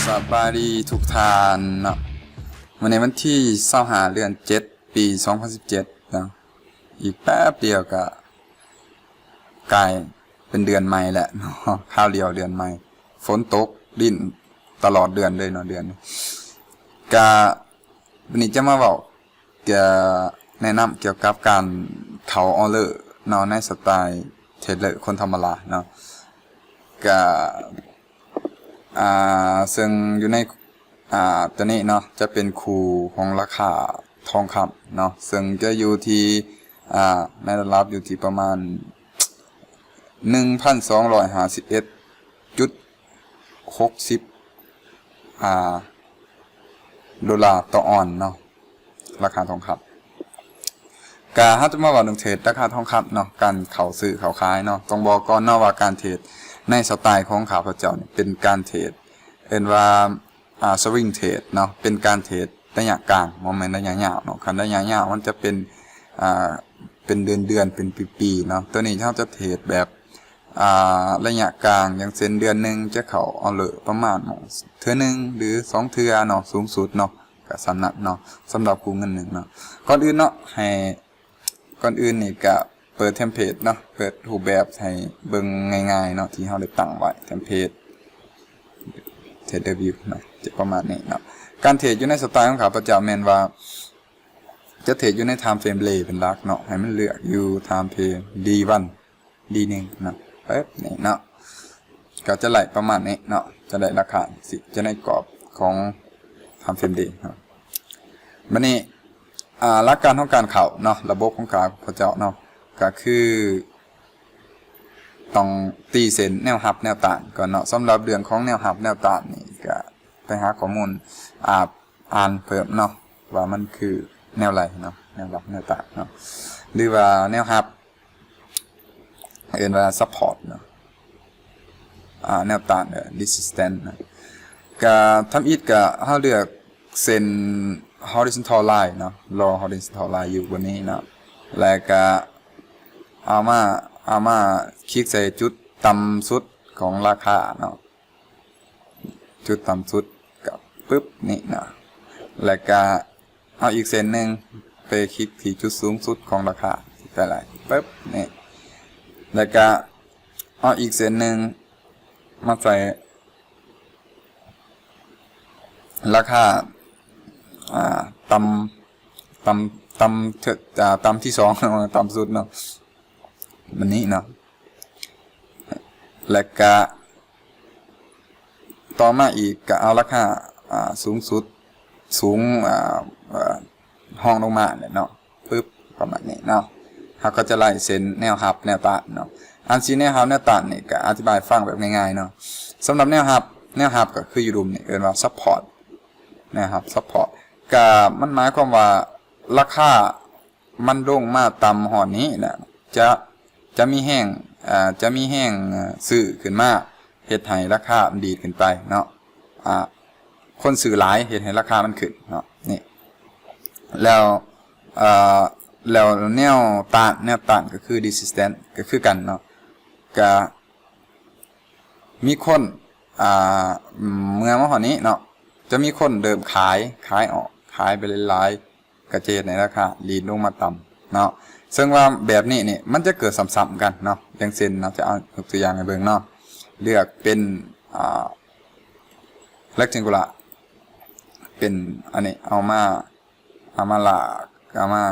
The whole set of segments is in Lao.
ສະບາຍດີທຸກທ່ານເນາະ, ມື້ນີ້ວັນທີຊາວຫ້າ ເດືອນເຈັດ ປີສອງພັນສິບເຈັດເນາະ, ອີກແປັບດຽວກະກາຍເປັນເດືອນໃໝ່ແລ້ວເນາະ, ຄາວດຽວເດືອນໃໝ່, ຝົນຕົກດິນຕະຫຼອດເດືອນເລີຍເນາະ ເດືອນນີ້. ກະ ວັນນີ້ຈະມາເວົ້າ ກະແນະນຳກ່ຽວກັບການເຂົ້າອໍເລີເນາະ ໃນສະໄຕເທຣດເລີຄົນທຳມະດາເນາະ. ກະ ອ່າ ເຊິ່ງຢູ່ໃນ ອ່າ ຕົວນີ້ເນາະ ຈະເປັນຄູ່ຂອງລາຄາທອງຄຳເນາະ, ເຊິ່ງຈະຢູ່ທີ່ ອ່າ ໃນລະດັບຢູ່ທີ່ປະມານ ໜຶ່ງພັນສອງຮ້ອຍຫ້າສິບເອັດຈຸດຫົກສິບ ອ່າ ໂດລາຕໍ່ອອນເນາະ, ລາຄາທອງຄຳ. ກະເຮົາຈະມາເວົ້າເລື່ອງເທຣດລາຄາທອງຄຳເນາະ, ການເຂົ້າຊື້ເຂົ້າຂາຍເນາະ. ຕ້ອງບອກກ່ອນເນາະວ່າການເທຣດໃນສະໄຕຂອງຂ້າພະເຈົ້ານີ້ເປັນການເທຣດ ເອີ້ນວ່າ ອ່າ ສະວິງເທຣດເນາະ, ເປັນການເທຣດໄລຍະກາງ ບໍ່ແມ່ນໄລຍະຍາວເນາະ. ຄັນໄລຍະຍາວມັນຈະເປັນ ອ່າ ເປັນເດືອນໆ ເປັນປີໆເນາະ. ໂຕນີ້ເຮົາຈະເທຣດແບບ ອ່າ ໄລຍະກາງ ຢ່າງເຊັ່ນເດືອນໜຶ່ງຈະເຂົ້າອໍເລີປະມານເທື່ອໜຶ່ງ ຫຼື ສອງເທື່ອເນາະ ສູງສຸດເນາະ, ກະສ່ຳນັ້ນເນາະ ສຳລັບຄູ່ເງິນໜຶ່ງເນາະ. ກ່ອນອື່ນເນາະ ໃຫ້ ກ່ອນອື່ນນີ້ກະເປີດເທມເພລດເນາະ, ເປີດຮູບແບບໃຫ້ເບິ່ງງ່າຍໆເນາະ ທີ່ເຮົາໄດ້ຕັ້ງໄວ້ ເທມເພລດ ເທຣດເດີວິວເນາະ, ຈະປະມານນີ້ເນາະ. ການເທຣດຢູ່ໃນສະໄຕຂອງຂ້າພະເຈົ້າແມ່ນວ່າ ຈະເທຣດຢູ່ໃນທາມເຟຣມເດເປັນຫຼັກເນາະ, ໃຫ້ມັນເລືອກຢູ່ທາມເຟຣມດີວັນ ດີໜຶ່ງເນາະ, ແບບນີ້ເນາະ, ກໍຈະໄລ່ປະມານນີ້ເນາະ, ຈະໄດ້ລາຄາຊິ ຈະໃນກອບຂອງທາມເຟຣມເດເນາະ. ບັດນີ້ ອ່າ ຫຼັກການຂອງການເຂົ້າເນາະ, ລະບົບຂອງຂ້າພະເຈົ້າເນາະ ກໍຄືຕ້ອງຕີເສັ້ນແນວຮັບແນວຕ້ານກ່ອນເນາະ. ສຳລັບເລື່ອງຂອງແນວຮັບແນວຕ້ານນີ້ ກໍໄປຫາຂໍ້ມູນ ອ່າ ອ່ານເພີ່ມເນາະ ວ່າມັນຄືແນວໃດເນາະ, ແນວຮັບແນວຕ້ານເນາະ ຫຼືວ່າແນວຮັບ ເອີ້ນວ່າຊັບພອດເນາະ, ອ່າ ແນວຕ້ານ ເອີ ເຣຊິສແຕນເນາະ. ກະທຳອິດກະເຮົາເລືອກເສັ້ນຮອຣິຊອນທັນໄລນ໌ເນາະ, ລໍຮອຣິຊອນທັນໄລນ໌ຢູ່ບົນນີ້ເນາະ, ແລ້ວກະເອົາມາ ເອົາມາຄລິກໃສ່ຈຸດຕ່ຳສຸດຂອງລາຄາເນາະ. ຈຸດຕ່ຳສຸດກໍປຶບນີ້ນະ, ແລ້ວກະເອົາອີກເສັ້ນໜຶ່ງໄປຄລິກທີ່ຈຸດສູງສຸດຂອງລາຄາ ແຕ່ລະປຶບນີ້, ແລ້ວກະເອົາອີກເສັ້ນໜຶ່ງມາໃສ່ລາຄາ ອ່າ ຕ່ຳ ຕ່ຳ ຕ່ຳ ເທື່ອ ອ່າ ຕ່ຳທີສອງ ຕ່ຳສຸດເນາະ ແບບນີ້ເນາະ. ແລ້ວກະຕໍ່ມາອີກກະເອົາລາຄາ ອ່າ ສູງສຸດ ສູງ ອ່າ ເອີ ຮອງລົງມາແຫຼະເນາະ, ປຶບ ປະມານນີ້ເນາະ. ເຮົາກໍຈະໄລ່ເສັ້ນແນວຮັບແນວຕ້ານເນາະ, ອັນຊິແນວຮັບແນວຕ້ານນີ້ກະອະທິບາຍໃຫ້ຟັງແບບງ່າຍໆເນາະ. ສຳລັບແນວຮັບ ແນວຮັບກໍຄືຢູ່ລຸ່ມນີ້ ເອີ້ນວ່າຊັບພອດ ແນວຮັບ ຊັບພອດ ກະມັນໝາຍຄວາມວ່າລາຄາ ມັນລົງມາຕ່ຳຮອດນີ້ນະ ຈະ ຈະມີແຮງ ເອີ ຈະມີແຮງ ເອີ ຊື້ຂຶ້ນມາ ເຮັດໃຫ້ລາຄາມັນດີດຂຶ້ນໄປເນາະ, ອ່າ ຄົນຊື້ຫຼາຍເຮັດໃຫ້ລາຄາມັນຂຶ້ນເນາະ ນີ້. ແລ້ວ ເອີ ແລ້ວແນວຕ້ານ ແນວຕ້ານກໍຄືເຣຊິສແຕນ ກໍຄືກັນເນາະ, ກະມີຄົນ ອ່າ ເມື່ອມາຮອດນີ້ເນາະ ຈະມີຄົນເລີ່ມຂາຍ ຂາຍອອກ ຂາຍໄປຫຼາຍໆ ກໍຈະເຮັດໃຫ້ລາຄາດີດລົງມາຕ່ຳເນາະ. ເຊິ່ງວ່າແບບນີ້ນີ້ ມັນຈະເກີດຊ້ຳໆກັນເນາະ, ຢ່າງເຊັ່ນເນາະ ຈະເອົາຍົກຕົວຢ່າງໃຫ້ເບິ່ງເນາະ, ເລືອກເປັນ ອ່າ ເຣັກແທງກູລາ ເປັນອັນນີ້ ເອົາມາ ເອົາມາລາກ ເອົາມາ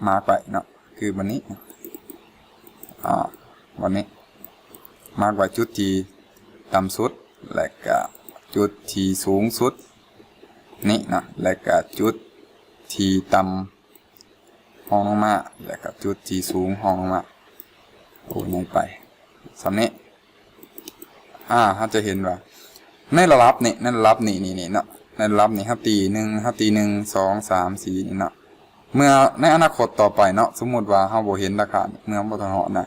ມາກໄວ້ເນາະ, ຄືບັດນີ້ ອ່າ ບັດນີ້ມາກໄວ້ຈຸດທີ່ຕ່ຳສຸດ ແລະກະຈຸດທີ່ສູງສຸດນີ້ເນາະ, ແລະກະຈຸດທີ່ຕ່ຳ ຮອງລົງມາ ແລ້ວກໍຈຸດທີ່ສູງຮອງລົງມາ. ໂອ້ ໃຫຍ່ໄປ ສ່ຳນີ້. ອ່າ ເຮົາຈະເຫັນວ່າໃນລະດັບນີ້ ໃນລະດັບນີ້ ນີ້ ນີ້ເນາະ, ໃນລະດັບນີ້ເຮົາຕີໜຶ່ງ ເຮົາຕີໜຶ່ງ ສອງ ສາມ ສີ່ ນີ້ເນາະ. ເມື່ອໃນອະນາຄົດຕໍ່ໄປເນາະ, ສົມມຸດວ່າເຮົາບໍ່ເຫັນລາຄາ ເມື່ອບໍ່ທັນຮອດນະ,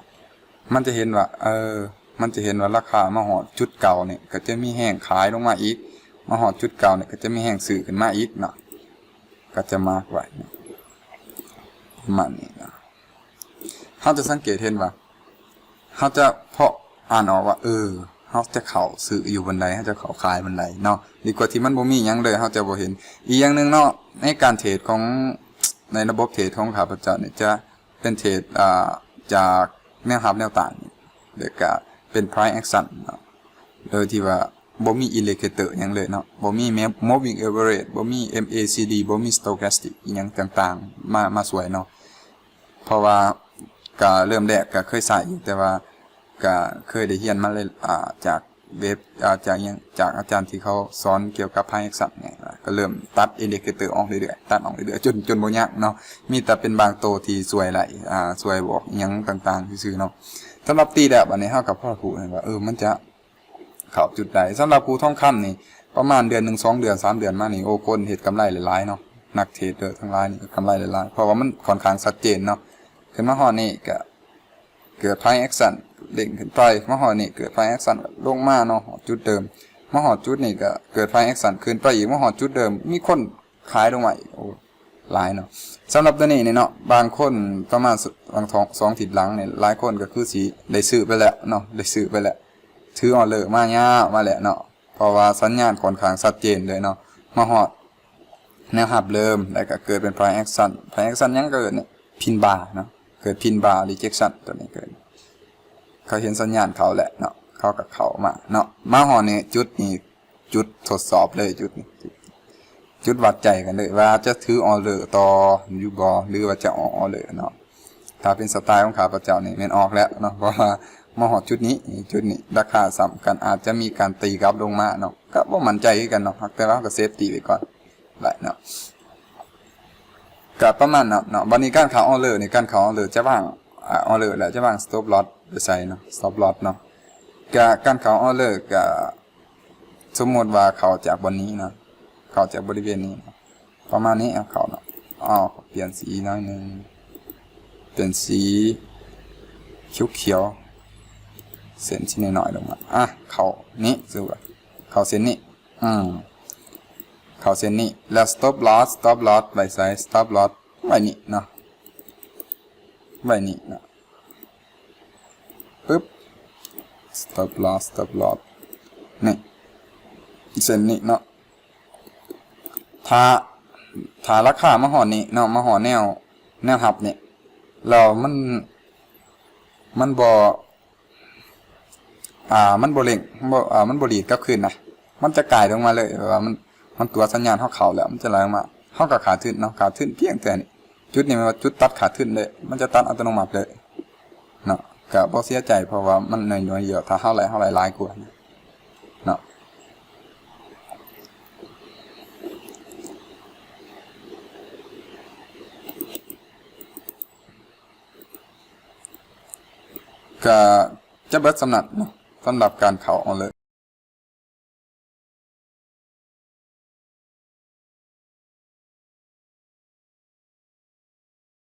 ມັນຈະເຫັນວ່າ ເອີ ມັນຈະເຫັນວ່າລາຄາມາຮອດຈຸດເກົ່ານີ້ ກໍຈະມີແຮງຂາຍລົງມາອີກ, ມາຮອດຈຸດເກົ່ານີ້ ກໍຈະມີແຮງຊື້ຂຶ້ນມາອີກເນາະ. ກໍຈະມາກໄວ້ປະມານນີ້ນະ. ເຮົາຈະສັງເກດເຫັນວ່າ ເຮົາຈະພໍອ່ານອອກວ່າ ເອີ ເຮົາຈະເຂົ້າຊື້ຢູ່ບ່ອນໃດ ເຮົາຈະເຂົ້າຂາຍບ່ອນໃດເນາະ ດີກວ່າທີ່ມັນບໍ່ມີຫຍັງເລີຍ ເຮົາຈະບໍ່ເຫັນ. ອີກຢ່າງໜຶ່ງເນາະ ໃນການເທຣດຂອງ ໃນລະບົບເທຣດຂອງຂ້າພະເຈົ້ານີ້ ຈະເປັນເທຣດ ອ່າ ຈາກແນວຮັບແນວຕ້ານ ແລ້ວກະເປັນ price action ເນາະ ໂດຍທີ່ວ່າບໍ່ມີ indicator ຫຍັງເລີຍເນາະ ບໍ່ມີ moving average ບໍ່ມີ MACD ບໍ່ມີ stochastic ອີ່ຫຍັງຕ່າງໆ ມາ ມາຊ່ວຍເນາະ. ເພາະວ່າກະເລີ່ມແລກກະເຄີຍໃຊ້ຢູ່ ແຕ່ວ່າກະເຄີຍໄດ້ຮຽນມາເລີຍ ອ່າ ຈາກເວັບ ອ່າ ຈາກຫຍັງ ຈາກອາຈານທີ່ເຂົາສອນກ່ຽວກັບ price action ນີ້ ກະເລີ່ມຕັດ indicator ອອກເລື້ອຍໆ ຕັດອອກເລື້ອຍໆ ຈົນ ຈົນບໍ່ຍັງເນາະ ມີແຕ່ເປັນບາງໂຕທີ່ຊ່ວຍໄດ້ ອ່າ ຊ່ວຍບອກອີ່ຫຍັງຕ່າງໆຊື່ໆເນາະ. ສຳລັບຕີແລ້ວ ບາດນີ້ເຮົາກະພໍຮູ້ແລ້ວວ່າ ເອີ ມັນຈະ ເຂົ້າຈຸດໃດ. ສຳລັບພູທອງຄຳນີ້ ປະມານເດືອນໜຶ່ງ ສອງເດືອນ ສາມເດືອນມານີ້ ໂອ້ ຄົນເຮັດກຳໄລຫຼາຍໆເນາະ ນັກເທຣດເດີທັງຫຼາຍນີ້ກຳໄລຫຼາຍໆ ເພາະວ່າມັນຂ້ອນຂ້າງຊັດເຈນເນາະ. ຂຶ້ນມາຮອດນີ້ກະເກີດ price action ເດ້ງຂຶ້ນໄປ ມາຮອດນີ້ເກີດ price action ລົງມາເນາະ ຮອດຈຸດເດີມ ມາຮອດຈຸດນີ້ກະເກີດ price action ຂຶ້ນໄປອີກ ມາຮອດຈຸດເດີມ ມີຄົນ ຂາຍລົງມາອີກ ໂອ້ ຫຼາຍເນາະ. ສຳລັບໂຕນີ້ນີ້ເນາະ ບາງຄົນປະມານສອງ ສອງທິດຫຼັງນີ້ ຫຼາຍຄົນກະຄືຊິໄດ້ຊື້ໄປແລ້ວເນາະ ໄດ້ຊື້ໄປແລ້ວ ຖືອໍເລີມາຍາວມາແລ້ວເນາະ ເພາະວ່າສັນຍານຂ້ອນຂ້າງຊັດເຈນເລີຍເນາະ. ມາຮອດແນວຮັບເລີ່ມ ແລ້ວກະເກີດເປັນ price action price action ຫຍັງເກີດນີ້ pin bar ເນາະ ເກີດ pin bar rejection ໂຕນີ້ເກີດ ເຂົາເຫັນສັນຍານເຂົ້າແລ້ວເນາະ ເຂົາກະເຂົ້າມາເນາະ. ມາຮອດນີ້ຈຸດນີ້ ຈຸດທົດສອບເລີຍ ຈຸດນີ້ ຈຸດ ຈຸດວັດໃຈກັນເລີຍວ່າຈະຖືອໍເລີຕໍ່ຢູ່ບໍ່ ຫຼືວ່າຈະອອກອໍເລີເນາະ. ຖ້າເປັນສະໄຕຂອງຂ້າພະເຈົ້ານີ້ແມ່ນອອກແລ້ວເນາະ ເພາະວ່າມາຮອດຈຸດນີ້ ຈຸດນີ້ ລາຄາສ່ຳກັນ ອາດຈະມີການຕີກັບລົງມາເນາະ ກະບໍ່ໝັ້ນໃຈຄືກັນເນາະ ແຕ່ວ່າເຮົາກະ safety ໄວ້ກ່ອນໄດ້ເນາະ. ກະປະມານນັ້ນເນາະ. ບາດນີ້ການເຂົ້າອໍເລີນີ້ ການເຂົ້າອໍເລີຈະວາງ ອ່າ ອໍເລີແລ້ວຈະວາງ stop loss ໄປໃສເນາະ stop loss ເນາະ. ກະການເຂົ້າອໍເລີກະ ສົມມຸດວ່າເຂົ້າຈາກບ່ອນນີ້ເນາະ ເຂົ້າຈາກບໍລິເວນນີ້ເນາະ ປະມານນີ້ ເອົາເຂົ້າເນາະ ເອົາ ປ່ຽນສີໜ້ອຍໜຶ່ງ ເປັນສີຂຽວໆ ເສັ້ນສີນ້ອຍໆລົງມາ ອ່ະ ເຂົ້ານີ້ ສົມມຸດວ່າເຂົ້າເສັ້ນນີ້ ອືມ ເຂົ້າເສັ້ນນີ້ ແລ້ວ stop loss stop loss ໄວ້ໃສ stop loss ໄວ້ນີ້ເນາະ ໄວ້ນີ້ເນາະ ປຶບ stop loss stop loss ນີ້ ເສັ້ນນີ້ເນາະ. ຖ້າ ຖ້າລາຄາມາຮອດນີ້ເນາະ ມາຮອດແນວ ແນວຮັບນີ້ ແລ້ວມັນ ມັນບໍ່ ອ່າ ມັນບໍ່ເລັ່ງ ມັນບໍ່ ອ່າ ມັນບໍ່ດີດກັບຄືນນະ ມັນຈະກາຍລົງມາເລີຍ ແບບວ່າມັນ ມັນຕົວະສັນຍານເຮົາເຂົ້າແລ້ວ ມັນຈະໄຫຼອອກມາ ເຮົາກະຂາດທຶນເນາະ ຂາດທຶນພຽງແຕ່ນີ້ ຈຸດນີ້ແມ່ນວ່າຈຸດຕັດຂາດທຶນເລີຍ ມັນຈະຕັດອັດຕະໂນມັດເລີຍເນາະ. ກະບໍ່ເສຍໃຈ ເພາະວ່າມັນໜ້ອຍໆດຽວ ຖ້າເຮົາໄລ່ ເຮົາໄລ່ຫຼາຍກວ່າເນາະ. ກະຈະເບິດສ່ຳນັ້ນເນາະ ສຳລັບການເຂົ້າອໍເລີ.